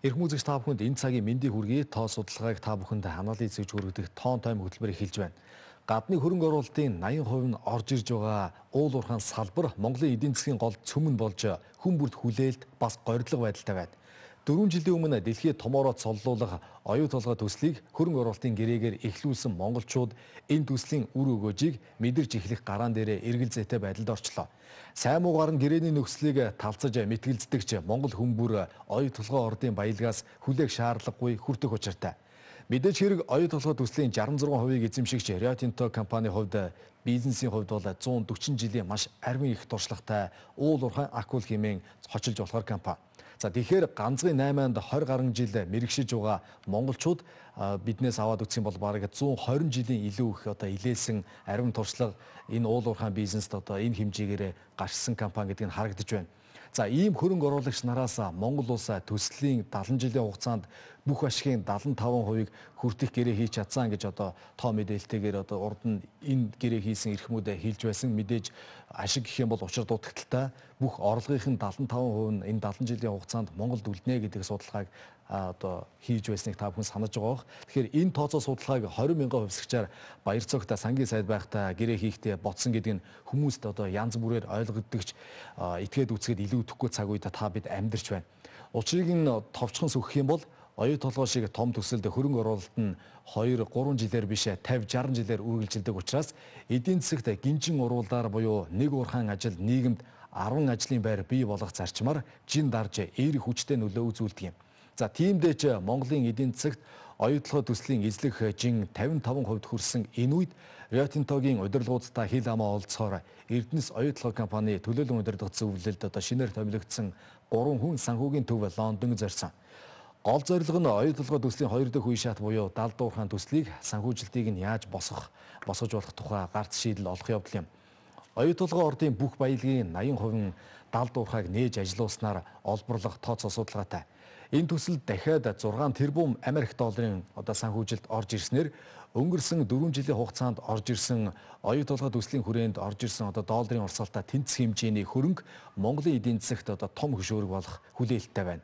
Эрхэм үзэгч та бүхэнд энэ цагийн мэндийг хүргэе. Тоо судалгааг та бүхэнд анализ хийж хүргэдэг тоон тойм хөтөлбөр эхэлж байна. Гадны хөрөнгө оруулалтын 80% нь орж ирж байгаа уул уурхайн салбар Монголын эдийн засгийн гол цөм нь болж хүн бүрт хүлээлт бас горилго байдалтай байна. 4 жилийн өмнө дэлхийд томоороо цоллуулах оюу толгой төслийг хөрөнгө оруулалтын гэрээгээр эхлүүлсэн монголчууд энэ төслийн үр өгөөжийг мэдэрч эхлэх гараан дээрээ эргэлзээтэй байдалд орчлоо. Сайн муугаар нь гэрээний нөхцөлийг талцаж мэтгэлцдэгч монгол хүн бүр оюу толгой ордын баялгаас хүлээх шаардлагагүй хүртэх учиртай. Мэдээж хэрэг оюу толгой төслийн 66%-ийг эзэмшигч Rio Tinto компани хувьд бизнесийн хувьд бол 140 жилийн маш арвин их туршлагатай уул уурхай акул хэмээн хочилж болохоор компани. За тэгэхээр ганцхан 8-анд 20 гаруй жил мэрэгшиж байгаа монголчууд биднээс аваад үзэх юм бол бараг 120 жилийн илүү их одоо илээсэн ариун туршлага энэ уул уурхайн бизнест одоо энэ хэмжээгээр гарсан компани гэдэг нь харагдаж байна. За ийм хөрөнгө оруулагч нараас Монгол улс төслийн 70 жилийн хугацаанд бүх ашигын 75%-ийг хүртэх гэрээ хийж чадсан гэж одоо тоо мэдээлэлтэйгээр одоо урд нь энэ гэрээ хийсэн эрхмүүдээ хэлж байсан. Мэдээж ашиг гэх юм бол учир дутагдaltaй бүх орлогын 75% нь энэ 70 жилийн хугацаанд Монголд үлднэ гэдэг судалгааг одоо хийж байсныг та бүхэн санаж байгаа бох. Тэгэхээр энэ тооцоо судалгааг 20 мянган хувьсагчаар Баярцогт сангийн сайд байхдаа гэрээ хийхдээ ботсон гэдэг нь хүмүүст одоо янз бүрээр ойлгогддогч итгээд үцгээд илүү идэхгүй цаг үед та бид амьдарч байна. Учрыг нь товчхон сөхөх юм бол оюу толгой шиг том төсөлд хөрөнгө оруулалт нь 2 3 жилээр биш 50 60 жилээр үргэлжилдэг учраас эдийн засагт гинжин уруулаар буюу нэг уурхайн ажил нийгэмд 10 ажлын байр бий болгох зарчмаар жин дарж эерэг хүчтэй нөлөө үзүүлдэг юм. За тиймдээ ч Монголын эдийн засагт оюу толгой төслийн эзлэх жин 55% хүрсэн энэ үед Rio Tinto-гийн удирдлагуудтай хил амаа олцохоор Эрдэнэс оюу толгой компани төлөөлөн удирдах зөвлөлд одоо шинээр томилогдсон 3 хүн санхүүгийн төв Лондонд зорьсон. Гол зорилго нь оюу толгой төслийн 2 дахь үе шат буюу далд уурхайн төслийг санхүүжилтийг нь яаж босгож болох тухай гарц шийдэл олох явдал юм. Оюу толгой ордын бүх баялагын 80% нь далд уурхайг нээж ажилуулснаар олборлох тооцоо судалгаатай. Энэ төсөл дахиад 6 тэрбум Америк долларын одоо санхүүжилт орж ирснээр өнгөрсөн 4 жилийн хугацаанд орж ирсэн оюу толгой төслийн хүрээнд орж ирсэн одоо долларын урсгалтай тэнцэх хэмжээний хөрөнгө Монголын эдийн засагт одоо том хөшөөрөг болох хүлээлттэй байна.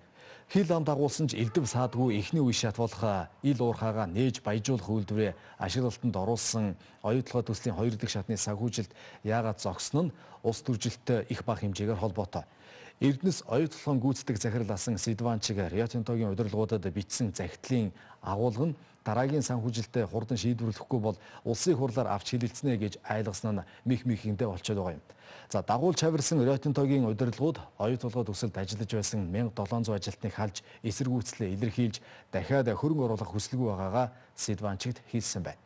Хил ам дагуулсан ч элдв саадгүй эхний үе шат болох ил уурхаагаа нээж баяжуулах үйлдвэрээ ашиглалтанд оруулсан оюу толгой төслийн 2 дахь шатны санхүүжилт яагаад зогсно нь улс төржилттэй их бага хэмжээгээр холбоотой. Эрдэнэс оюу толгойн гүйцэтгэх захирал асан Сидванчиг Rio Tinto-гийн удирдлагуудад бичсэн захидлын агуулга нь дараагийн санхүүжилтээ хурдан шийдвэрлэхгүй бол улсын хурлаар авч хилэлцнэ гэж айлгасан нь мих михэнтэй болчиход байгаа юм. За дагуулж хавирсан Rio Tinto-гийн удирдлагууд оюу толгой төсөлд ажиллаж байсан 1700 ажилтныг халж эсэргүүцлээ илэрхийлж дахиад хөрөнгө оруулах хүсэлгүй байгаагаа Сидванчигт хэлсэн байна.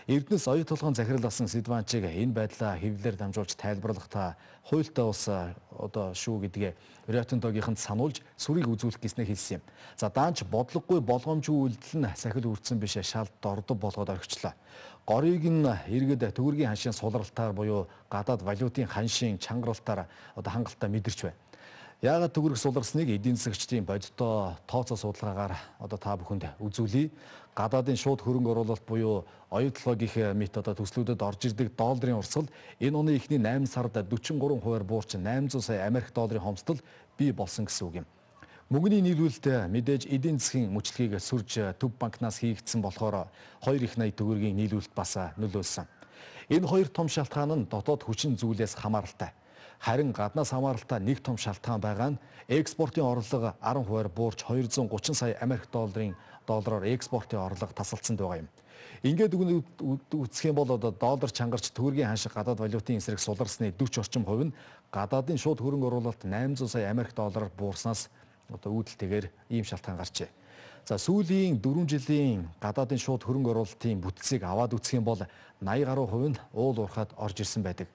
Эрдэнэс оюу толгойн захирал асан Сидванчиг энэ байдлаа хэвлэлээр дамжуулж тайлбарлахдаа хуйлтай улс одоо шүү гэдгээ Rio Tinto-гийнхэнд сануулж сүрийг үзүүлэх гэснээ хэлсэн юм. За даанч бодлогогүй болгоомжгүй үйлдэл нь сахил үрдсэн биш шал дордов болгоод орхичлоо. Горыг нь иргэд төгрөгийн ханшийн сулралтаар буюу гадаад валютын ханшийн чангаралтаар одоо хангалттай мэдэрч байна. Яагаад төгрөг суларсныг эдийн засагчдын бодиттой тооцоо судалгаагаар одоо та бүхэнд үзүүлье. Гадаадын шууд хөрөнгө оруулалт буюу оюу толгой гих мэт одоо төслүүдэд орж ирдэг долларын урсгал энэ оны эхний 8 сард 43%-аар буурч 800 сая Америк долларын хомсдол бий болсон гэсэн үг юм. Мөнгөний нийлүүлэлт мэдээж эдийн засгийн мөчлөгийг сүрж төв банкнаас хийгдсэн болохоор 2 их 80 төгрөгийн нийлүүлэлт бас нөлөөлсөн. Энэ хоёр том шалтгаан нь дотоод хүчин зүйлээс хамааралтай. Харин гаднаас хамааралтай нэг том шалтгаан байгаа нь экспортын орлого 10%-аар буурч 230 сая Америк доллараар экспортын орлого тасалдсан байгаа юм. Ингээд үзэх юм бол одоо доллар чангарч төгрөгийн ханшиг гадаад валютын эсрэг суларсны 40 орчим хувь нь гадаадын шууд хөрөнгө оруулалт 800 сая Америк доллараар буурснаас одоо үүдэлтэйгээр ийм шалтгаан гарчээ. За сүүлийн 4 жилийн гадаадын шууд хөрөнгө оруулалтын бүтцийг аваад үзэх юм бол 80 гаруй хувь нь уул уурхайд орж ирсэн байдаг.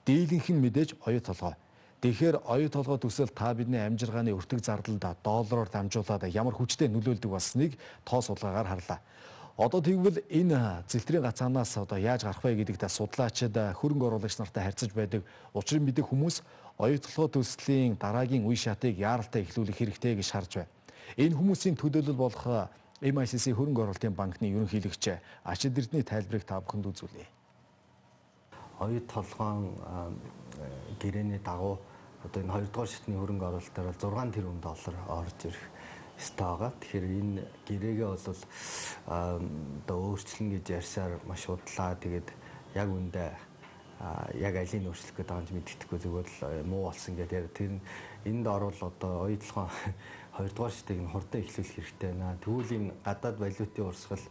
Дийлэнх нь мэдээж оюу толгой. Тэгэхээр оюу толгой төсөл та бидний амжиргааны өртөг зардалд доллараар дамжуулаад ямар хүчтэй нөлөөлдөг болсныг тоо судалгаагаар харлаа. Одоо тэгвэл энэ зэлтрийн гацаанаас одоо яаж гарах вэ гэдэгт судлаачид хөрөнгө оруулагч нартай харьцаж байдаг. Учрыг мэдэх хүмүүс оюу толгой төслийн дараагийн үе шатыг яаралтай эхлүүлэх хэрэгтэй гэж харж байна. Энэ хүмүүсийн төлөөлөл болох MICC хөрөнгө оруулалтын банкны ерөнхийлөгч Ашид Эрдэнэ тайлбарыг та бүхэнд үзүүлье. Оюу толгойн гэрээний дагуу одоо энэ 2 дугаар шатны хөрөнгө оруулалтаар бол 6 тэрбум доллар орж ирэх ёстой байгаа. Тэгэхээр энэ гэрээгээ бол одоо өөрчлөн гэж ярьсаар маш удлаа. Тэгээд яг үндэ яг алийг өөрчлөх гэдэг юм мэддэхгүй зүгээр л муу болсон гэдэг яриа. Тэр энд орвол одоо оюутлогоо 2 дугаар шатыг нь хурдан эхлүүлэх хэрэгтэй байна. Тэгвэл энэ гадаад валютын урсгал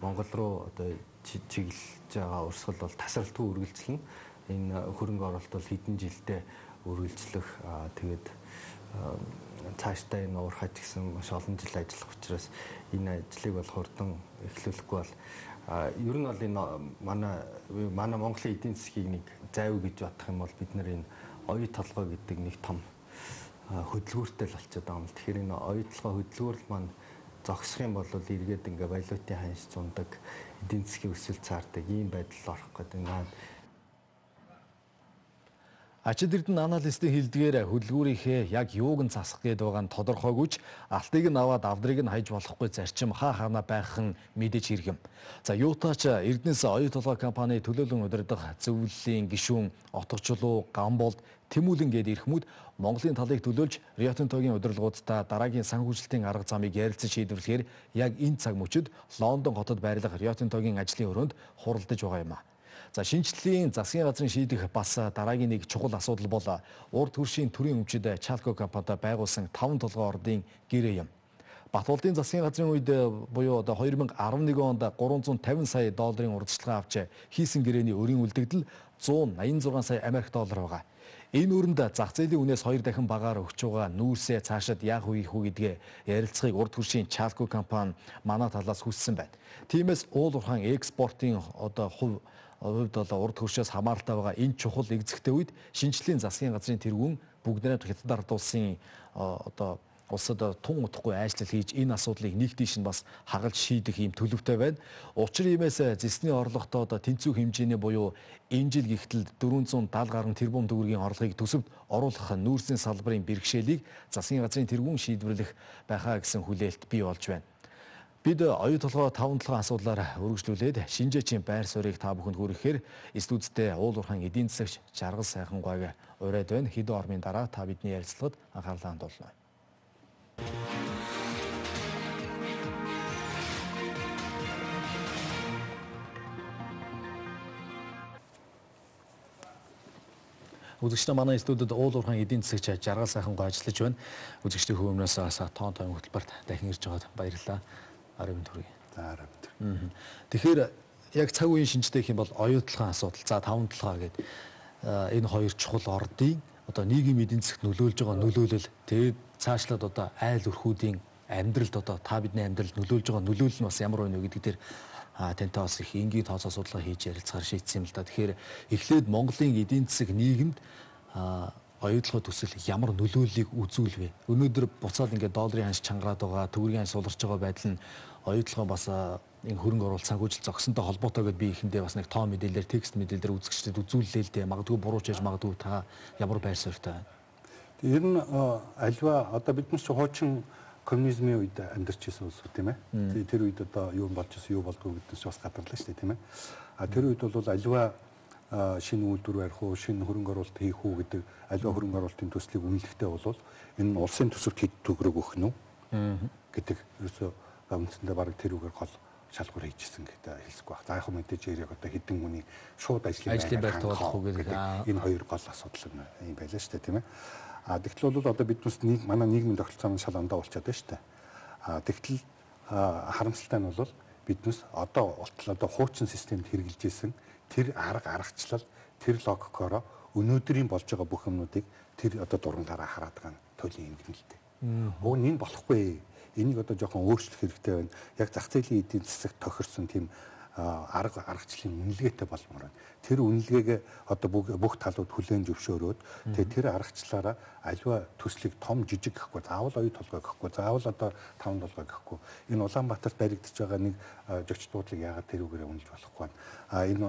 Монгол руу одоо чиглэж байгаа урсгал бол тасралтгүй үргэлжлэнэ. Энэ хөрөнгө оруулалт бол хэдэн жилдээ үргэлжлэх. Тэгээд цаашдаа энэ уурхай ч гэсэн маш олон жил ажиллах учраас энэ ажлыг бол хурдан эхлүүлэхгүй бол ер нь бол энэ манай Монголын эдийн засгийг нэг зайв гэж бодох юм бол бид нар энэ оюу толгой гэдэг нэг том хөдөлгүүртэй л болчиход байгаа юм. Тэгэхээр энэ оюу толгой хөдөлгүүр маань зогсох юм бол эргээд ингээ валютын ханш зундаг, эдийн засгийн өсөлт цаардаг ийм байдал орох гэдэг юм. Ачид Эрдэнэ аналистийн хэлдгээр хөдөлгүүрийнхээ яг юуг нь засах гээд байгаа нь тодорхойгүй ч алтыг нь аваад авдрыг нь хайж болохгүй зарчим хаа хаана байх нь мэдээж хэрэг юм. За юутай ч Эрдэнэс оюу толгой компани төлөөлөн удирдах зөвлөлийн гишүүн Отгочлуу Гамболд Тэмүүлэн гээд эрхмүүд Монголын талыг төлөөлж Рио Тинтогийн удирдлагуудтай дараагийн санхүүжилтийн арга замыг ярилцан шийдвэрлэхээр яг энэ цаг мөчид Лондон хотод байрлах Рио Тинтогийн ажлын өрөөнд хуралдаж байгаа юм а. За шинжлэлийн засгийн газрын шийдэх бас дараагийн нэг чухал асуудал бол урд хөршийн төрийн өмчид Чалко компанитай байгуулсан 5 толгой ордын гэрээ юм. Батболдын засгийн газрын үед буюу одоо 2011 онд 350 сая долларын урьдчилгаа авч хийсэн гэрээний өрийн үлдэгдэл 186 сая Америк доллар байгаа. Энэ өрөнд зах зээлийн үнээс 2 дахин багаар өгч байгаа нүүрсээ цаашид яах вэ гэдгээ ярилцахыг урд хөршийн Чалко компани манай талаас хүссэн байна. Тиймээс уул уурхайн экспортын одоо хувьд бол урд хөршөөс хамааралтай байгаа энэ чухал эгзэгтэй үед шинжлэлийн засгийн газрын тэргүүн бүгдээрээ Хятад ард улсын одоо улсад тун утгагүй ажиллал хийж энэ асуудлыг нэг тийш нь бас хагалж шийдэх юм төлөвтэй байна. Учир иймээс зэсний орлоготод тэнцүү хэмжээний буюу энэ жил гихтэл 470 гаруй тэрбум төгрөгийн орлогыг төсөвт оруулах нүүрсийн салбарын бэрхшээлийг засгийн газрын тэргүүн шийдвэрлэх байхаа гэсэн хүлээлт бий болж байна. Бид оюу толгой 5 толгой асуудлаар үргэлжлүүлээд шинжээчийн байр суурийг та бүхэнд хүргэхээр студидтэй уул уурхайн эдийн засагч Жаргал Сайхангуйг ураад байна. Хэдэн ормын дараа та бидний ярилцлагад анхаарлаа хандуулна. Үзэгчдээ манай студид уул уурхайн эдийн засагч Жаргал Сайхангуй ажиллаж байна. Үзэгчдийн хүмүүнээс тоон тойм хөтөлбөрт дахин ирж байгаад баярлалаа. 10 төгрөг. За 10 төгрөг. Тэгэхээр яг цаг үеийн шинжтэй гэх юм бол оюутлогын асуудал, за 5 толгой гэдэг энэ хоёр чухал ордын одоо нийгмийн эдийн засагт нөлөөлж байгаа нөлөөлөл, тэгээд цаашлаад одоо айл өрхүүдийн амьдралд одоо та бидний амьдралд нөлөөлж байгаа нөлөөлөл нь бас ямар байна вэ гэдэг дээр тантай бас их энгийн тооцоо судалгаа хийж ярилцахаар шийдсэн юм л да. Тэгэхээр эхлээд Монголын эдийн засаг нийгэмд оюутлогын төсөл ямар нөлөөллийг үзүүлвэ? Өнөөдөр буцаад ингээд долларын ханш чангараад байгаа, төгрөгийн ханш суларч байгаа байдал нь оюутлогын бас энэ хөрөнгө оруулалт санхүүжилт зогсонтой холбоотой гэдээ би эхэндээ бас нэг тоо мэдээлэлээр, текст мэдээлэлээр үзэгчдэд үзүүллээ л дээ. Магадгүй буруу ч яж магадгүй та ямар байр суурьтай байна? Ер нь альва одоо бид нар чи хуучин коммунизмын үед амьдарч ирсэн улсууд тийм ээ. Тэр үед одоо юу болж ирсэн, юу болдгоо гэдээс бас гадарлаа шүү дээ тийм ээ. А тэр үед бол альва шинэ үйлдвэр барих уу, шинэ хөрөнгө оруулалт хийх үү гэдэг аливаа хөрөнгө оруулалтын төслийг үнэлэхдээ бол энэ нь улсын төсөвт хэд төгрөг өгөх нь гэдэг ерөөсөө үндсэндээ бараг тэр үгээр гол шалгуур хийжсэн гэдэг хэлсэхгүй баг. За яг мэдээж яг одоо хэдэн хүний шууд ажлын байр туулах уу гэдэг энэ хоёр гол асуудал юм байлаа шүү дээ тийм ээ. А тэгтэл бол одоо биднээс нэг манай нийгмийн тогтолцоо нь шал ондоо болчиход байна шүү дээ. А тэгтэл харамсалтай нь бол биднээс одоо болтол одоо хуучин системд хэрэгжилж исэн тэр арга аргачлал, тэр логикороо өнөөдрийн болж байгаа бүх юмнуудыг тэр одоо дурангараа хараад байгаа нь туйлын эмгэнэлтэй. Уг нь энэ болохгүй. Энийг одоо жоохон өөрчлөх хэрэгтэй байна. Яг зах зээлийн эдийн засагт тохирсон тийм арга аргачлалын үнэлгээтэй болмоор байна. Тэр үнэлгээгээ одоо бүх талууд хүлээн зөвшөөрөөд тэгээ тэр аргачлалаараа аливаа төслийг том жижиг гэхгүй, заавал оюу толгой гэхгүй, заавал одоо таван толгой гэхгүй. Энэ Улаанбаатарт баригдаж байгаа нэг жогч дуудлыг яагаад тэрүүгээрээ үнэлж болохгүй байна. А энэ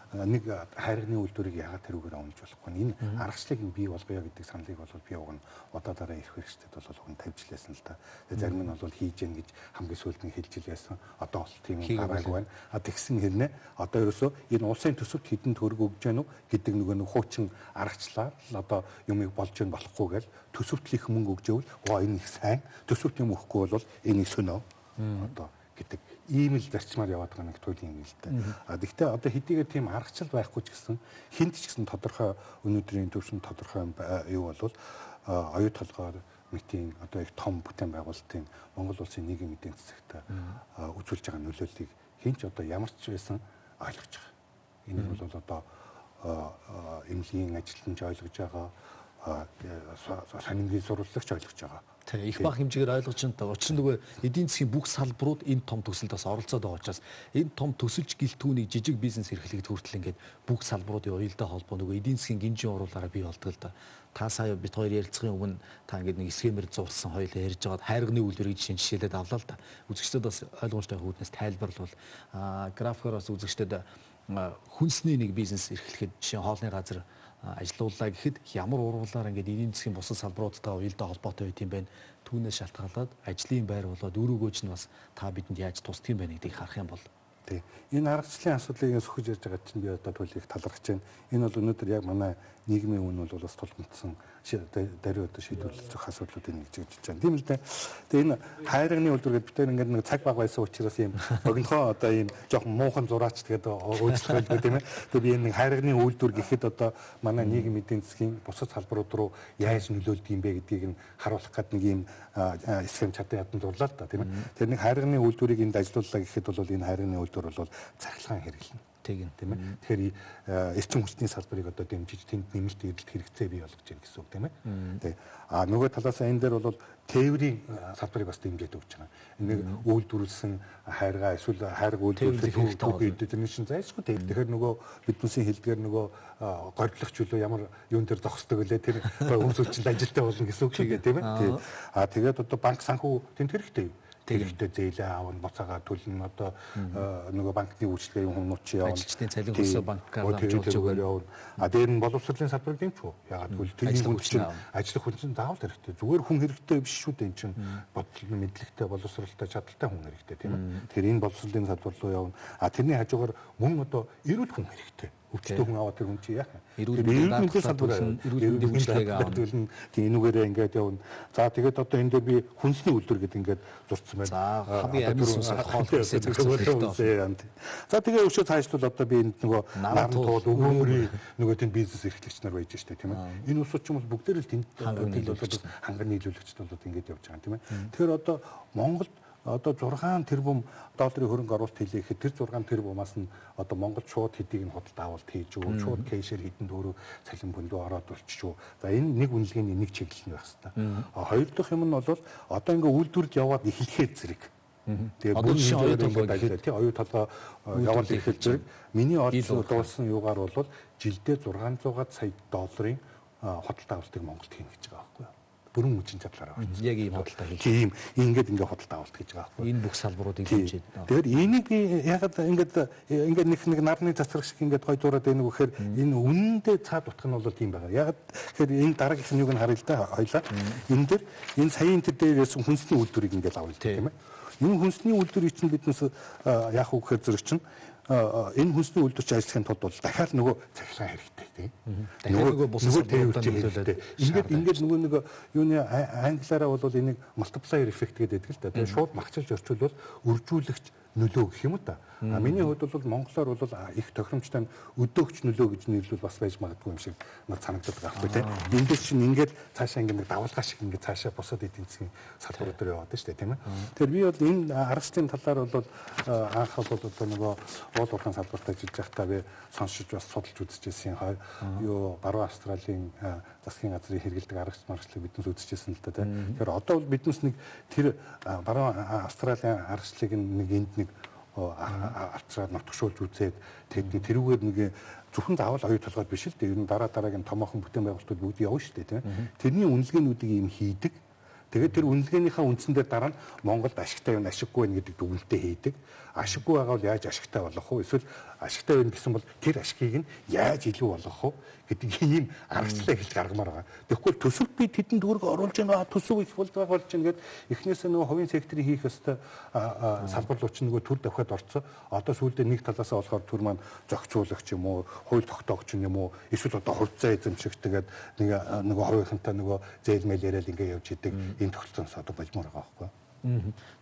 нэг хайрганы үйлдвэрийг яагаад тэрүүгээр онж болохгүй энэ аргачлалыг нь бий болгоё гэдэг саналыг бол би уг нь удаа дараа ирэх хэрэгчдэд бол уг нь тавьж лээсэн л да. Тэгээ зарим нь бол хийж гэн гэж хамгийн сүүлд нь хэлж лээсэн. Одоо бол тийм гараагүй байна. А тэгсэн хэрнээ одоо ерөөсөө энэ улсын төсөвт хэдэн төгрөг өгж гэнэ үү гэдэг нөгөө нэг хуучин аргачлал одоо юмыг болж гэн болохгүй гэл төсөвт их мөнгө өгж ивэл оо энэ их сайн, төсөвт юм өгөхгүй бол энэ их сөнөө одоо гэдэг ийм л зарчмаар яваад байгаа нэг туйлын юм л дээ. А тэгтээ одоо хэдийгээр тийм аргачлал байхгүй ч гэсэн хинт ч гэсэн тодорхой өнөөдрийн төвшин тодорхой юу бол оюу толгой мэтийн одоо их том бүтээн байгуулалтын Монгол улсын нийгмийн эдийн засагт үзүүлж байгаа нөлөөллийг хинт ч одоо ямар ч байсан ойлгож байгаа. Энэ бол одоо эмнэлгийн ажилтан ч ойлгож байгаа, сонингийн сурвалжлагч ойлгож байгаа. Тэг их бага хэмжээгээр ойлгож байна. Учир нь нөгөө эдийн засгийн бүх салбарууд энэ том төсөлд бас оролцоод байгаа учраас энэ том төсөлж гэлтүүнийг жижиг бизнес эрхлэгд хүртэл ингээд бүх салбаруудын уялдаа холбоо нөгөө эдийн засгийн гинжин оруулаараа бий болдог л да. Та сая бит хоёр ярилцлагын өмнө та ингээд нэг схемээр зурсан хоёлаа ярьж байгаад хайрганы үйлдвэрийг жишээ жишээлээд авлаа л да. Үзэгчдэд бас ойлгомжтой хүүднээс тайлбарлавал графикаар бас үзэгчдэд хүнсний нэг бизнес эрхлэхэд жишээ хоолны газар ажиллаулаа гэхэд ямар урвалаар ингээд эдийн засгийн бусад салбаруудтай уялдаа холбоотой байт юм бэ? Түүнээс шалтгаалаад ажлын байр болоод үр өгөөж нь бас та бидэнд яаж тусдаг юм бэ гэдгийг харах юм бол. Тий. Энэ аргачлалын асуудлыг сөхөж ярьж байгаа чинь би одоо төлийг талархаж байна. Энэ бол өнөөдөр яг манай нийгмийн үн бол бас тулгамдсан даруй одоо шийдвэрлэх асуудлуудыг нэг жигж байна. Тийм л дээ. Тэгээ энэ хайрганы үйлдвэр гэдэг бид ингээд нэг цаг баг байсан учраас ийм богинохоо одоо ийм жоохон муухан зураач тэгээд өөчлөх байлгүй тийм ээ. Тэгээ би энэ нэг хайрганы үйлдвэр гэхэд одоо манай нийгмийн эдийн засгийн бусад салбарууд руу яаж нөлөөлдөг юм бэ гэдгийг нь харуулах гээд нэг ийм схем чадан ядан зурлаа л да тийм ээ. Тэр нэг хайрганы үйлдвэрийг энд ажилууллаа гэхэд бол энэ хайрганы үйлдвэр бол цахилгаан хэрэглэнэ. Тэгин тийм ээ. Тэгэхээр эрчим хүчний салбарыг одоо дэмжиж тэнд нэмэлт эрэлт хэрэгцээ бий болгож байна гэсэн үг тийм ээ. Тэг. А нөгөө талаас энэ дээр бол тээврийн салбарыг бас дэмжиж өгч байгаа. Энийг үйлдвэрлэсэн хайргаа эсвэл хайрга үйлдвэрлэх түүхий эдгээр чинь зайлшгүй тээвэр. Тэгэхээр нөгөө биднээсийн хэлдгээр нөгөө горилох чөлөө ямар юун дээр зогсдог лээ тэр хүмүүсийн ажилтаа болно гэсэн үг шүү дээ тийм ээ. А тэгээд одоо банк санхүү тэнд хэрэгтэй. Хэрэгтэй зээлээ аавна, буцаагаа төлнө, одоо нөгөө банкны үйлчилгээ юм хүмүүст чи явна. Ажилчдын цалин хөлсөө банкаар дамжуулж өгөөр явна. А дээр нь боловсролын салбарыг дэмжих үү? Ягаад гэвэл тэр хүн чинь ажиллах хүн чинь заавал хэрэгтэй. Зүгээр хүн хэрэгтэй биш шүү дээ. Энэ чинь бодол мэдлэгтэй, боловсролтой, чадaltaй хүн хэрэгтэй тийм ээ. Тэгэхээр энэ боловсролын салбар руу явна. А тэрний хажуугаар мөн одоо эрүүл хүн хэрэгтэй. Өвчтөй хүн аваад тэр хүн чи яах юм? Эрүүл мэндийн салбар, эрүүл мэндийн үйлчилгээг авна. Тийм энүүгээрээ ингээд явна. За тэгээд одоо энэ дээр би хүнсний үйлдвэр гэдэг ингээд зурцсан байна. За хамгийн амин сүнс хоол хүнсээ зохицуулах хэрэгтэй. За тэгээ өшөө цаашлуул одоо би энд нөгөө наран туул өгөөмөрийн нөгөө тийм бизнес эрхлэгч нар байж штэ тийм ээ. Энэ улсууд ч юм бол бүгдээр л тэнд хангар нийлүүлэгчд бол ингээд явж байгаа юм тийм ээ. Тэгэхээр одоо Монголд одоо 6 тэрбум долларын хөрөнгө оруулалт хийлээ гэхэд тэр 6 тэрбумаас нь одоо Монгол шууд хэдийг нь худалдаа авалт хийж өгөө, шууд кэшээр хэдэн төгрөг цалин бүндөө ороод болчихоо. За энэ нэг үнэлгээний нэг чиглэл нь байх хэвээр. А хоёр дахь юм нь бол одоо ингээ үйлдвэрлэл яваад эхлэхээр зэрэг. Тэгээ бүр оюу толгой гэхэд тий оюу толгой яваад эхлэх зэрэг миний олж дуулсан юугаар бол жилдээ 600 сая долларын худалдаа авалтыг Монголд хийнэ гэж байгаа байхгүй юу? Бүрэн хүчин чадлаараа байна. Яг ийм худалдаа хийж. Тийм, ингээд ингээ худалдаа авалт хийж байгаа байхгүй. Энэ бүх салбаруудыг дэмжиж. Тэгэхээр энийг би ягаад ингээд нэг нарны цацраг шиг ингээд гой зураад байна гэхээр энэ үнэндээ цаад утга нь бол тийм байгаа. Ягаад тэгэхээр энэ дараагийнх нь юг нь харъя л да хоёлаа. Энэ дээр энэ саяын тэр дээр ярьсан хүнсний үйлдвэрийг ингээд авъя тийм ээ. Энэ хүнсний үйлдвэрийг чинь биднес яах вэ гэхээр зэрэг чинь энэ хүнсний үйлдвэрч ажиллахын тулд бол дахиад нөгөө цахилгаан хэрэгтэй тийм. Дахиад нөгөө бусад салбаруудад нөлөөлөд. Ингээд нөгөө юуны англиараа бол энийг multiplier effect гэдэг л да. Тэгээ шууд магчилж орчуулбал үржүүлэгч нөлөө гэх юм уу та. А миний хувьд бол монголоор бол их тохиромжтой нь өдөөгч нөлөө гэж нэрлвэл бас байж магадгүй юм шиг над санагдаад байгаа байхгүй тийм. Энд дээр чинь ингээд цаашаа ингээд нэг давалгаа шиг ингээд цаашаа бусад эдийн засгийн салбарууд руу яваад байна шүү дээ тийм ээ. Тэгэхээр би бол энэ аргачлалын талаар бол анх бол одоо нөгөө уул уурхайн салбарт ажиллаж байхдаа би сонсож бас судалж үзчихсэн. Юу баруун Австралийн засгийн газрын хэрэглэдэг аргачлал маргачлалыг биднес үзчихсэн л да тийм. Тэгэхээр одоо бол биднес нэг тэр баруун Австралийн аргачлалыг нэг энд нэг авчраад нотгшуулж үзээд тэгээд тэрүүгээр нэг зөвхөн заавал оюу толгойд биш л дээ. Ер нь дараа дараагийн томоохон бүтээн байгуулалтууд бүгд явна шүү дээ тийм. Тэрний үнэлгээнүүдийг ийм хийдэг. Тэгээд тэр үнэлгээнийхээ үндсэн дээр дараа нь Монголд ашигтай юм ашиггүй байх гэдэг дүгнэлтээ хийдэг. Ашиггүй байгаа бол яаж ашигтай болох вэ? Эсвэл Ашигтай байна гэсэн бол тэр ашигыг нь яаж илүү болгох вэ гэдэг ийм аргачлал эхэлж гаргамаар байгаа. Тэгэхгүй төсөвт би тэдэн төгрөг оруулж байна, төсөв их болж байгаа болж байна гэд эхнээсээ нөгөө хувийн секторын хийх ёстой салбар руу чинь нөгөө төр давхиад орцсон. Одоо сүүлдээ нэг талаасаа болохоор төр маань зохицуулагч юм уу, хууль тогтоогч юм уу, эсвэл одоо хувьцаа эзэмших тэгээд нэг нөгөө хувийнхантай нөгөө зээл мэл яриад ингээ явж идэг ийм тогтолцоос одоо болмоор байгаа байхгүй.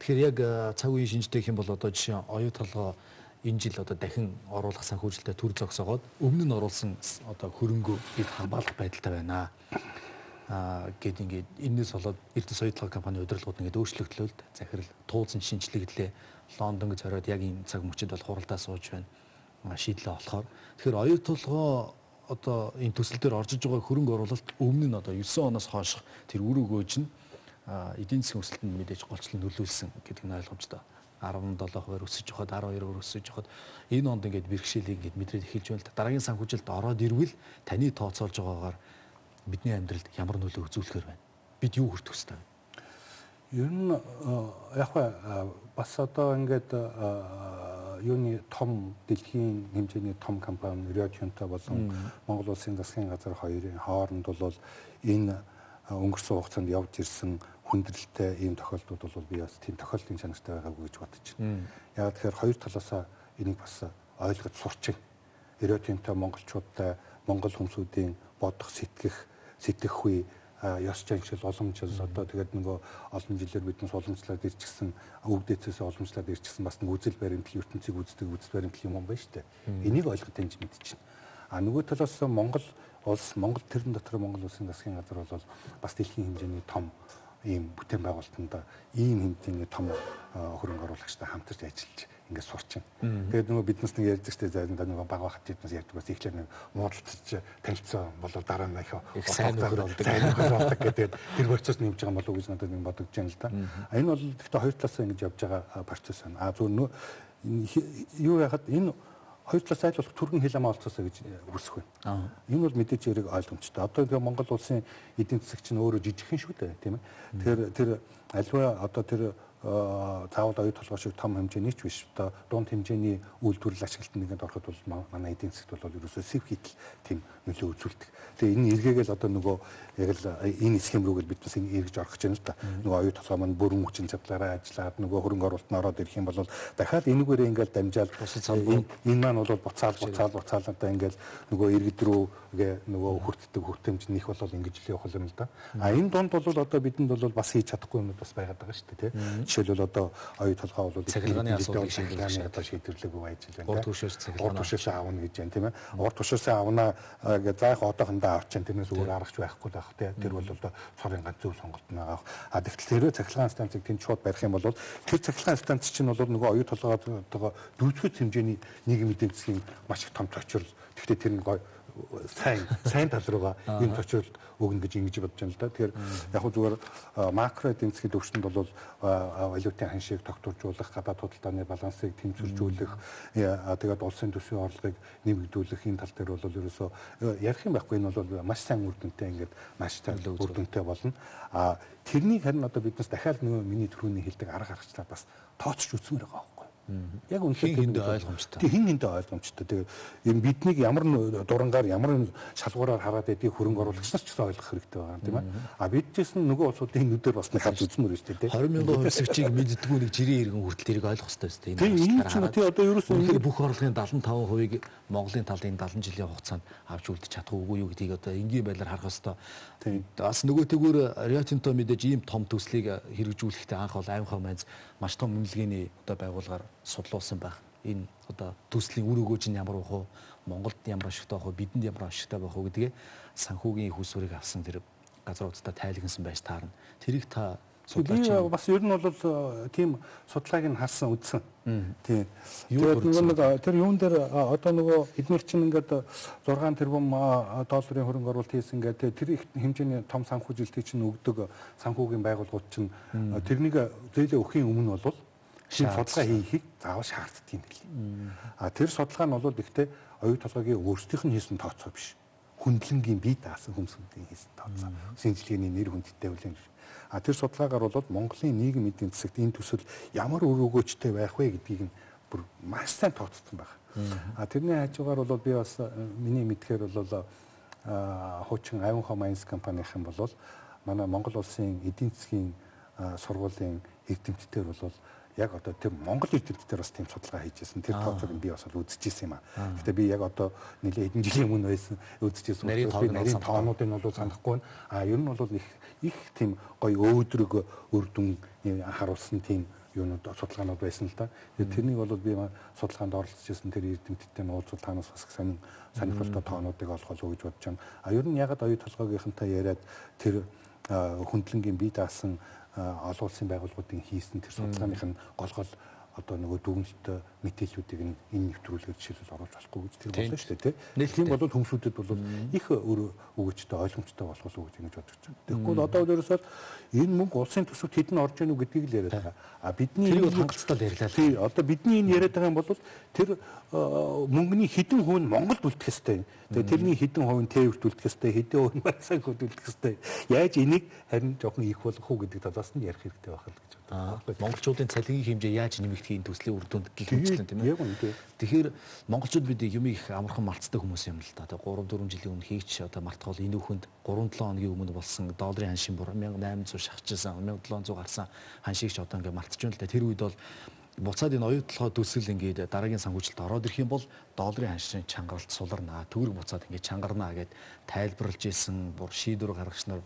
Тэгэхээр яг цаг үеийн шинжтэй гэх юм бол одоо жишээ оюу толгой энэ жил одоо дахин оруулах санхүүжилтээ төр зогсоогоод өмнө нь оруулсан одоо хөрөнгөө бид хамгаалах байдалтай байна гэд ингээд энэс болоод Эрдэнэс оюу толгой компани удирдлагууд ингээд өөрчлөгдлөө л захирал туулсан шинжлэгдлээ. Лондонг зориод яг энэ цаг мөчид бол хуралдаа сууж байна шийдлээ болохоор. Тэгэхээр оюу толгой одоо энэ төсөл дээр орж иж байгаа хөрөнгө оруулалт өмнө нь одоо 9 оноос хойш тэр үр өгөөж нь эдийн засгийн өсөлтөнд мэдээж голчлон нөлөөлсөн гэдэг нь ойлгомжтой. 17% өсөж явахад 12% өсөж явахад энэ онд ингээд бэрхшээлийг ингээд мэдрээд эхэлж байна л да. Дараагийн санхүүжилт ороод ирвэл таны тооцоолж байгаагаар бидний амьдралд ямар нөлөө үзүүлэхээр байна? Бид юу хүртэх ёстой вэ? Ер нь яг бас одоо ингээд юуны том дэлхийн хэмжээний том компани Rio Tinto болон Монгол Улсын засгийн газар хоёрын хооронд бол энэ өнгөрсөн хугацаанд явж ирсэн хүндрэлтэй ийм тохиолдлууд бол би бас тийм тохиолдлын чанартай байгаагүй гэж бодож байна. Яг тэгэхээр хоёр талаасаа энийг бас ойлгож сурч байна. Rio Tinto монголчуудтай монгол хүмүүсийн бодох, сэтгэх үе ёс заншил, уламжлал одоо тэгээд нөгөө олон жилээр биднес уламжлаад ирчихсэн, өвдөөцөөс уламжлаад ирчихсэн бас нэг үзэл баримтлал, ертөнцийг үздэг үзэл баримтлал юм байна шүү дээ. Энийг ойлгох тэнж мэдчихнэ. А нөгөө талаас Монгол улс, Монгол тэрэн дотор Монгол Улсын засгийн газар бол бас дэлхийн хэмжээний том ийм бүтээн байгуулалтанд ийм хэмжээний том хөрөнгө оруулагчтай хамтарч ажиллаж ингээд сурч байна. Тэгээд нөгөө биднес нэг ярьдаг штэ заримдаа нөгөө баг байхад биднес ярьдаг бас ихлээр нэг муудалцаж танилцсан болоо дараа нь их сайн нөхөр болдог. Сайн нөхөр болдог гэдэг тэр процесс нэмж байгаа болов уу гэж надад нэг бодогдож байна л да. Энэ бол гэхдээ хоёр талаасаа ингэж явж байгаа процесс байна. А зүгээр юу яхад энэ хоёр талаас айл болох түргэн хил амаа олцоосоо гэж хүсэх байна. Энэ бол мэдээж хэрэг ойлгомжтой. Одоо тэгээ Монгол улсын эдийн засаг чинь өөрөө жижигхэн шүү дээ, тийм ээ. Тэгэхээр тэр альва одоо тэр заавал оюу толгой шиг том хэмжээний ч биш. Одоо дунд хэмжээний үйлдвэрлэл ашиглалтанд ингээд ороход бол манай эдийн засагт бол ерөөсөө сэв хийтэл тийм нөлөө үзүүлдэг. Тэгээ энэ эргээгээл одоо нөгөө яг л энэ схем рүүгээл бид бас эргэж орох гэж байна л да. Нөгөө оюу толгой маань бүрэн хүчин чадлаараа ажиллаад нөгөө хөрөнгө оруулалт нь ороод ирэх юм бол дахиад энэгээрээ ингээд дамжаал энэ маань бол буцаал одоо ингээд нөгөө иргэд рүүгээ нөгөө хүртдэг хүртэмж нэх бол ингэж л явах юм л да. А энэ дунд бол одоо бидэнд бол бас хийж чадахгүй юмуд бас байгаад байгаа шүү дээ, тийм. Жишээлбэл одоо оюу толгой бол цахилгааны асуудлыг шийдвэрлэхгүй байж байна. Урд түвшээс цахилгаан урд түвшээс авна гэж байна, тийм ээ. Урд түвшээс авна гэж заах одоохондоо авчин тэрнээс өөр аргач байхгүй л байх, тийм. Тэр бол одоо цорын ганц зөв сонголт нь байгаа. А тэгтэл тэрвээ цахилгаан станцыг тэнд шууд барих юм бол тэр цахилгаан станц чинь бол нөгөө оюу толгойтойгоо дүйцэхүйц хэмжээний нийгмийн эдийн засгийн маш их том цочрол. Тэгвэл тэр нь гой сайн тал руугаа энэ цочролд өгнө гэж ингэж бодож байна л да. Тэгэхээр яг хөө зүгээр макро эдийн засгийн төвшөнд бол валютын ханшийг тогтворжуулах, гадаад худалдааны балансыг тэнцвэржүүлэх, тэгээд улсын төсвийн орлогыг нэмэгдүүлэх энэ тал дээр бол ерөөсөө ярих юм байхгүй. Энэ бол маш сайн үр дүнтэй ингээд маш сайн үр дүнтэй болно. А тэрнийг харин одоо биднес дахиад нөгөө миний түрүүний хэлдэг арга аргачлаа бас тооцож үзмээр байгаа байхгүй. Яг үнэхээр хин хэндээ ойлгомжтой. Тэг хин хэндээ ойлгомжтой. Тэгээд юм биднийг ямар дурангаар ямар шалгуураар хараад байдгийг хөрөнгө оруулагч нар ч гэсэн ойлгох хэрэгтэй байгаа юм, тийм ээ. А бид ч гэсэн нөгөө улсуудын нүдээр бас нэг харж үзмээр шүү дээ, тийм. 20 мянган хувьсагчийг мэддэггүй нэг жирийн иргэн хүртэл тэрийг ойлгох хэрэгтэй шүү дээ. Энэ чинь тий одоо ерөөсөө үнэхээр бүх орлогын 75%-ийг Монголын талын 70 жилийн хугацаанд авч үлдэж чадах үгүй юу гэдгийг одоо энгийн байдлаар харах ёстой. Бас нөгөө тэгвэр Rio Tinto мэдээж ийм том төслийг хэрэгжүүлэхдээ анх бол аймхаа манз маш том үнэлгээний одоо байгууллагаар судлуулсан байх. Энэ одоо төслийн үр өгөөж нь ямар байх вэ? Монголд ямар ашигтай байх вэ? Бидэнд ямар ашигтай байх вэ гэдгээ санхүүгийн их усүрийг авсан тэр газруудтай тайлгнасан байж таарна. Тэрийг та судлаач би бас ер нь бол тийм судалгааг нь харсан үзсэн. Тийм. Тэгээд нөгөө нэг тэр юун дээр одоо нөгөө эднэр чинь ингээд 6 тэрбум долларын хөрөнгө оруулалт хийсэн гэдэг тэр их хэмжээний том санхүүжилтийг чинь өгдөг санхүүгийн байгууллагууд чинь тэрнийг зээлээ өгөхийн өмнө бол шинэ судалгаа хийхийг заавал шаарддаг юм билээ. А тэр судалгаа нь бол ихтэй оюу толгойн өөрсдийнх нь хийсэн тооцоо биш. Хүндлэнгийн бие даасан хүмүүсийн хийсэн тооцоо. Шинжилгээний нэр хүндтэй үлэн. А тэр судалгаагаар бол Монголын нийгэм эдийн засагт энэ төсөл ямар үр өгөөжтэй байх вэ гэдгийг нь бүр маш сайн тооцсон байна. А тэрний хажуугаар бол би бас миний мэдхээр бол хуучин Ivanhoe Mines компанийн бол манай Монгол улсын эдийн засгийн сургуулийн эрдэмтдээр бол яг одоо тэр Монгол эрдэмтдээр бас тийм судалгаа хийж байсан. Тэр тооцоог нь би бас үзчихсэн юм аа. Гэхдээ би яг одоо нэлээд хэдэн жилийн өмнө байсан үзчихсэн. Би нарийн тоонуудыг нь бол санахгүй байна. А ер нь бол их тийм гоё өөдрөг үр дүн харуулсан тийм юунууд судалгаанууд байсан л да. Тэгээд тэрнийг бол би судалгаанд оролцож байсан тэр эрдэмтдтэй нь уулзвал танаас бас сонирхолтой тоонуудыг олох болов уу гэж бодож байна. А ер нь ягаад оюу толгойгийнхантай яриад тэр хүндлэнгийн бие даасан олон улсын байгууллагуудын хийсэн тэр судалгааных нь гол одоо нөгөө дүгнэлт мэдээллүүдийг нь энэ нэвтрүүлгээр жишээлбэл оруулж болохгүй гэж тэр болно шүү дээ, тий. Тийм бол хүмүүсүүдэд бол их өр өгөөчтэй ойлгомжтой болох уу гэж ингэж бодож байна. Тэгэхгүй бол одоо ерөөсөө энэ мөнгө улсын төсөвт хэдэн орж ийнү гэдгийг л яриад байгаа. А бидний тэрийг бол хангалттай ярьлаа. Тий, одоо бидний энэ яриад байгаа юм бол тэр мөнгөний хэдэн хувь нь Монголд үлдэх ёстой. Тэгээ тэрний хэдэн хувь нь тээвэрт үлдэх ёстой, хэдэн хувь нь баясаг үлдэх ёстой. Яаж энийг харин жоохон их болгох уу гэдэг талаас нь ярих хэрэгтэй байх л гэж боддог. Монголчуудын цалингийн хэмжээ яаж нэмэгдэхийг төслийн үр дүнд гих мэтлэн тийм ээ. Тэгэхээр монголчууд бид юм их амархан мартцдаг хүмүүс юм л да. Тэгээ 3 4 жилийн өмнө хийч одоо мартах бол энэ үхэнд 3 7 хоногийн өмнө болсон долларын ханшийн 1800 шахажсан, 1700 гарсан ханшийг ч одоо ингээ мартчих юм л да. Тэр үед бол буцаад энэ оюу толгой төсөл ингээд дараагийн санхүүжилт ороод ирэх юм бол долларын ханшийн чангаралт суларнаа, төгрөг буцаад ингээд чангарнаа гэд тайлбарлаж исэн бүр шийдвэр гаргагч нар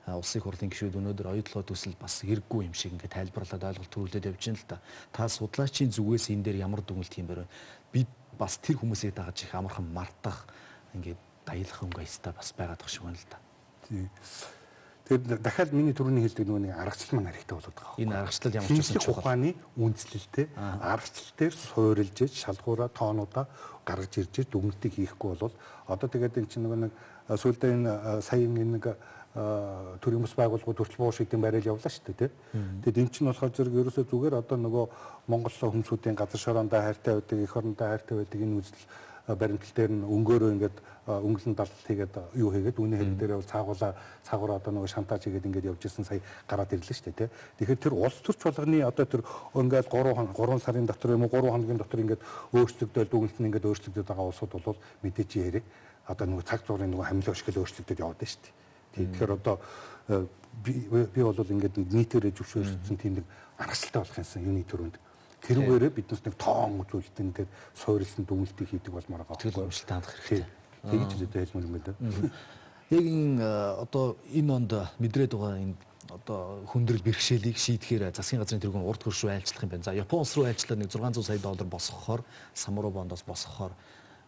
улсын хурлын гишүүд өнөөдөр оюу толгой төсөл бас хэрэггүй юм шиг ингээд тайлбарлаад ойлголт төрүүлээд явж байна л да. Та судлаачийн зүгээс энэ дээр ямар дүгнэлт хийм бэ? Бид бас тэр хүмүүсийг дагаж их амархан мартах ингээд даялах өнгө аястай бас байгаад тах шиг байна л да. Тий. Тэгэхээр дахиад миний түрүүний хэлдэг нөгөө нэг аргачлал маань хэрэгтэй болоод байгаа. Энэ аргачлал ямар ч байсан чухал. Ухааны үндэслэлтэй аргачлал дээр суурилж шалгуураа тоонуудаа гаргаж ирж дүгнэлтийг хийхгүй бол одоо тэгээд энэ чинь нөгөө нэг сүүлдээ энэ сая энэ нэг төрийн бас байгууллагууд хүртэл буу шийдэн барайл явлаа шүү дээ, тий. Тэгэд эн чинь болохоор зэрэг ерөөсөө зүгээр одоо нөгөө Монгол хүмүүсийн газар шороондоо хайртай байдаг, эх орондоо хайртай байдаг энэ үзэл баримтлал дээр нь өнгөөрөө ингээд өнгөлн далдалт хийгээд юу хийгээд үүний хэрэг дээр бол цаагаараа одоо нөгөө шантаж хийгээд ингээд явж исэн сая гараад ирлээ шүү дээ, тий. Тэгэхээр тэр улс төрч болгоны одоо тэр ингээд 3 сарын дотор юм уу 3 хоногийн дотор ингээд өөрчлөгдөөл дүгнэлт нь ингээд өөрчлөгдөд байгаа улсууд бол мэдээж хэрэг одоо нөгөө цаг зуурын нөгөө хамлаа шиг л өөрчлөгдөд яваад байна шүү дээ. Тэгэхээр одоо би бол ингээд нийтээрээ зөвшөөрсөн тийм нэг аргачлалтай болох юмсан юуны төрөнд. Тэрүүгээрээ биднес нэг тоон үзүүлэлтэн дээр суурилсан дүгнэлтийг хийдэг болмоор байгаа. Тэгэл урамшилтай хандах хэрэгтэй. Тэгж л одоо хэлмээр юм байна. Яг энэ одоо энэ онд мэдрээд байгаа энэ одоо хүндрэл бэрхшээлийг шийдэхээр засгийн газрын тэргүүн урд хөрш рүү айлчлах юм байна. За Япон улс руу айлчлаад нэг 600 сая доллар босгохоор Самура бондоос босгохоор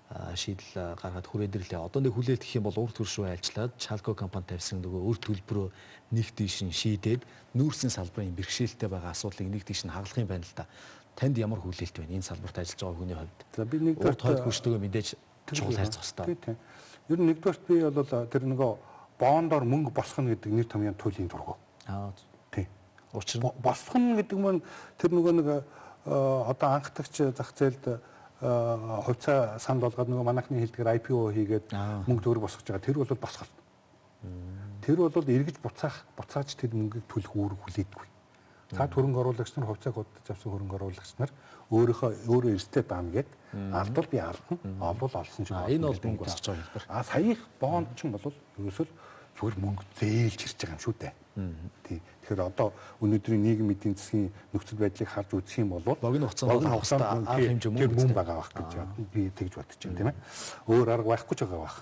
шийдэл гаргаад хүрээд ирлээ. Одоо нэг хүлээлт гэх юм бол урд хөрш рүү айлчлаад Chalco компани тавьсан нөгөө үр төлбөрөө нэг тийш нь шийдээд нүүрсийн салбарын бэрхшээлтэй байгаа асуудлыг нэг тийш нь хагалах юм байна л да. Танд ямар хүлээлт байна энэ салбарт ажиллаж байгаа хүний хувьд? За би нэгдүгээр урд хойд хөрштөгөө мэдээж чухал харьцах хэрэгтэй. Тийм. Ер нь нэгдүгээрт би бол тэр нөгөө бондоор мөнгө босгоно гэдэг нэр томьёон туйлын дургу. Аа тийм. Учир нь босгоно гэдэг маань тэр нөгөө нэг одоо анхдагч зах зээлд хувьцаа санд болгоод нөгөө манайхны хэлдгээр IPO хийгээд мөнгө төгрөг босгож байгаа. Тэр бол босголт. Тэр бол эргэж буцааж тэр мөнгийг төлөх үүрэг хүлээдэггүй. Цаад хөрөнгө оруулагч нар хувьцааг худалдаж авсан хөрөнгө оруулагч нар өөрөө эрсдэлтэй даана гэд алдвал би алдна, олвол олсон ч энэ бол мөнгө босгож байгаа хэлбэр. А саяых бонд ч юм бол ерөөсөө зүгээр мөнгө зээлж ирж байгаа юм шүү дээ. Тий. Тэгэхээр одоо өнөөдрийн нийгэм эдийн засгийн нөхцөл байдлыг харж үзэх юм бол богино хугацаанд арга хэмжээ мөнгө байгаа байх гэж би тэгж бодож байна, тийм ээ. Өөр арга байхгүй ч байгаа байх.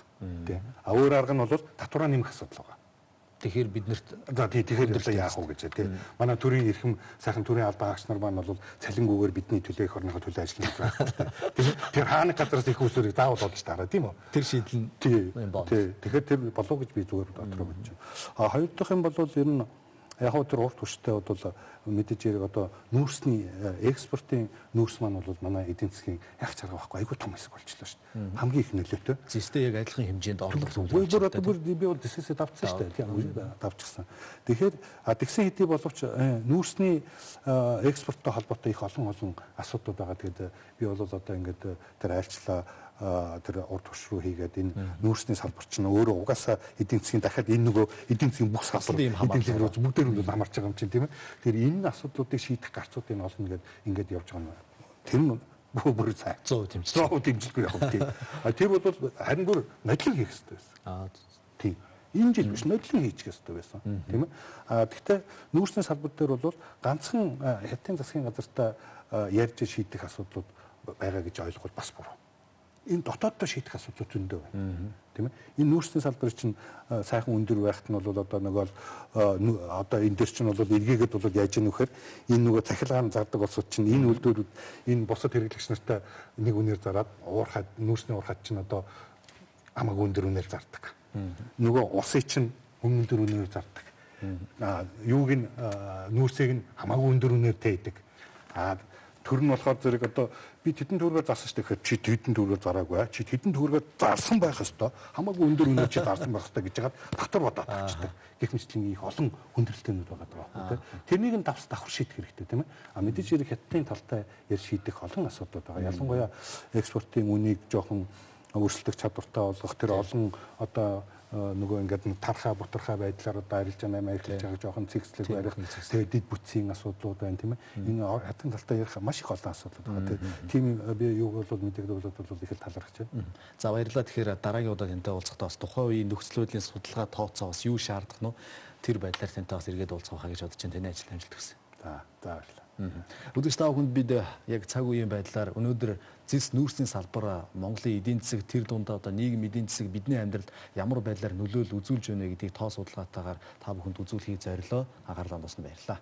Тий. А өөр арга нь бол татвараа нэмэх асуудал байгаа. Тэгэхээр биднэрт за тий тэгэхээр одоо яах вэ гэж тий. Манай төрийн эрхэм сайхан төрийн албан хаагч нар маань бол цалингүүгээр бидний төлөө эх орныхоо төлөө ажиллана гэж байхгүй шүү дээ. Тэр хааны газараас их усүрийг заавал олж таараа тийм үү? Тэр шийдэл нь тий. Тэгэхээр тэр болов гэж би зүгээр дотроо бодож байна. А хоёр дахь юм бол ер нь яг хөө тэр урт хүчтэй бол мэдээж хэрэг одоо нүүрсний экспортын нүүрс маань бол манай эдийн засгийн яг чарга байхгүй айгүй том хэсэг болчихлоо шүү дээ. Хамгийн их нөлөөтэй. Зэстэй яг адилхан хэмжээнд орлого зөвлөж. Бүр би бол зэсээсээ давцсан шүү дээ. Тийм давчихсан. Тэгэхээр тэгсэн хэдий боловч нүүрсний экспорттой холбоотой их олон олон асуудлууд байгаа. Тэгээд би бол одоо ингээд тэр айлчлаа тэр урд хөш рүү хийгээд энэ нүүрсний салбар чинь өөрөө угаасаа эдийн засгийн дахиад энэ нөгөө эдийн засгийн бүх салбар эдийн засгийн рүү бүгдээр нь хамаарч байгаа юм чинь тийм ээ. Тэгэхээр энэ асуудлуудыг шийдэх гарцуудыг олно гэд ингээд явж байгаа юм. Тэр нь Бүр сайн. 100% дэмжлэг. 100% дэмжлэгүй яг тийм. А тэр бол харин бүр нодлон хийх хэрэгтэй байсан. Тийм. Энэ жил биш нодлон хийчих хэрэгтэй байсан. Тийм ээ. А тэгтээ нүүрсний салбар дээр бол ганцхан хятадын засгийн газартай ярьж шийдэх асуудлууд байгаа гэж ойлгоход бас буруу. Энэ дотооддоо шийдэх асуудлууд зөндөө байна. Тийм ээ. Энэ нүүрсний салбар чинь сайхан өндөр байхад нь бол одоо нөгөө одоо энэ дээр чинь бол эргээгээд бол яаж ийм вэхээр энэ нөгөө цахилгаан зардаг улсууд чинь энэ үйлдвэрүүд энэ бусад хэрэглэгч нартай нэг үнээр зараад уурхаад нүүрсний уурхаад чинь одоо хамаагүй өндөр үнээр зардаг. Нөгөө усыг чинь өндөр үнээр зардаг. Юуг нь нүүрсийг нь хамаагүй өндөр үнээр тээдэг. Тэр нь болохоор зэрэг одоо би тэдэн төгрөгөөр зарсан шүү дээ гэхээр чи тэдэн төгрөгөөр зараагүй. Чи тэдэн төгрөгөөр зарсан байх ёстой. Хамаагүй өндөр үнээр чи зарсан байх ёстой гэж яагаад татвар бодоод авчдаг. Гэх мэтлийн их олон хүндрэлтэнүүд байгаа даа байхгүй тий. Тэрнийг нь давс давхар шийдэх хэрэгтэй тийм ээ. А мэдээж хэрэг хятадын талтай яар шийдэх олон асуудлууд байгаа. Ялангуяа экспортын үнийг жоохон өрсөлдөх чадвартай болгох тэр олон одоо нөгөө ингээд тархаа бутархаа байдлаар одоо арилжаа 8 арилжаа байгааг жоохон цэгцлэг барих, тэгээд дид бүтцийн асуудлууд байна тийм ээ. Энэ хятадын талтай ярих маш их олон асуудлууд байгаа. Тийм би юуг бол мэдэгдэл бол их л талархаж байна. За баярлалаа. Тэгэхээр дараагийн удаа тантай уулзахдаа бас тухайн үеийн нөхцөл байдлын судалгаа тооцоо бас юу шаардах нь тэр байдлаар тантай бас эргээд уулзах байхаа гэж бодож байна. Таны ажил амжилт хүсье. За баярлалаа. Өдөрч та бүхэнд бид яг цаг үеийн байдлаар өнөөдөр зэс нүүрсний салбар Монголын эдийн засаг тэр дундаа одоо нийгэм эдийн засаг бидний амьдралд ямар байдлаар нөлөөлөл үзүүлж байна вэ гэдгийг тоо судалгаатайгаар та бүхэнд үзүүлэхийг зорилоо. Анхаарлаа хандуулсанд баярлалаа.